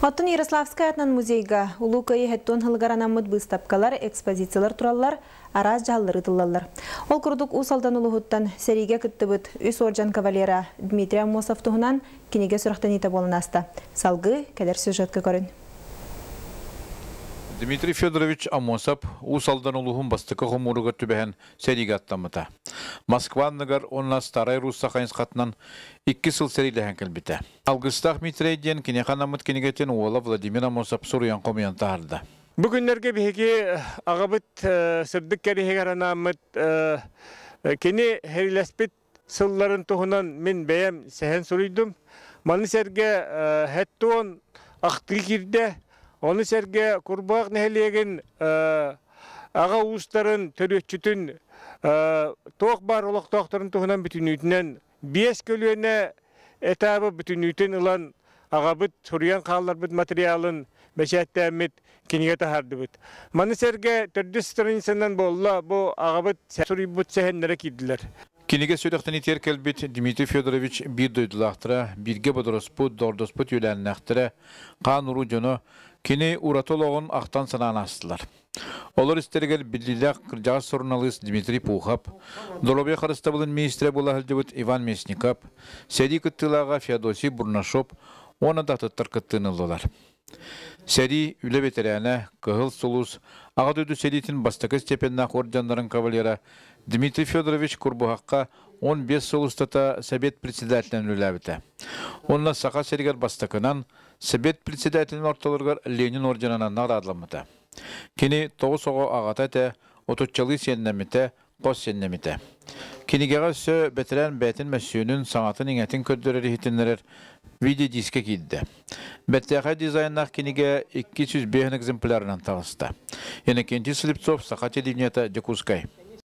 Оттон Ярославскай аатынан музейга Улуу Кыайыы 70 сылыгар анаммыт быыстапкалар, экспозициялар тураллар, араас дьаһаллар ыытыллаллар. Ол курдук Уус Алдан улууһуттан сэриигэ кыттыбыт үс уордьан кавалера Дмитрий Аммосов туһунан кинигэ сүрэхтэниитэ буолан ааста. Салгыы кэлэр сюжетка көрүн. Дмитрий Федорович Аммосов Уус Алдан улууһун бастакы хомууругар түбэһэн сэриигэ аттаммыта. Москва анныгар уонна Старай Русса хайысхатынан 2 сыл сэриилэһэн кэлбитэ. Алгыстаах Митрей диэн киниэхэ анаммыт кинигэтин уола Владимир Аммосов суруйан хомуйан таһаарда. Бу күннэргэ биһиги аҕабыт сырдык кэриэһигэр анааммыт кини сэриилэспит сылларын туһунан мин бэйэм сэһэн суруйдум. Маны сэргэ хэттуон ахтыы киирдэ. Ону сэргэ Курбаах нэһилиэгин аҕа уустарын төрүөччүтүн туох баар олохтоохторун туһунан бүтүнүүтүнэн биэс көлүөнэ этабы бүтүнүүтүн ылан аҕабыт суруйан хаалларбыт материалын бэчээттээммит кинигэ таһаардыбыт. Маны сэргэ төрдүс страницанан буолла бу аҕабыт суруйбут сэһэннэрэ киирдилэр. Кинигэ сүрэхтэниитигэр кэлбит Дмитрий Федорович биир дойдулаахтара, бииргэ бодороспут, доҕордоспут үөлээннээхтэрэ, хаан-уруу дьоно кини ураты олоҕун ахтан-санаан аастылар. Олор истэригэр биллиилээх кырдьаҕас суруналыыс Дмитрий Пухов, доруобуйа харыстабылын миниистирэ буола сылдьыбыт Иван Местников, сэрии кыттыылааҕа Феодосий Бурнашов уонна да атыттар кыттыыны ыллылар. Сэрии, үлэ бэтэрээнэ, Кыһыл Сулус, Аҕа дойду сэриитин бастакы степеннээх орденнарын кавалера Дмитрий Федорович Курбуһахха 15 сыл устата Совет председателинэн үлэлээбитэ. Уонна Саха сиригэр бастакынан Совет председателин ортолоругар Ленин орденынан наҕараадаламмыта. Кини тоҕус оҕо аҕата этэ, отуччалыы сиэннэммитэ, хос сиэннэммитэ. Кинигэҕэ өссө бэтэрээн бэйэтин мөссүөнүн, саҥатын-иҥэтин көрдөрөр иһитиннэрэр видеодиискэ киирдэ. Бэртээхэй дизайннаах кинигэ 205 экземплярынан таҕыста. Иннокентий Слепцов, Саха телевидениета, Дьокуускай.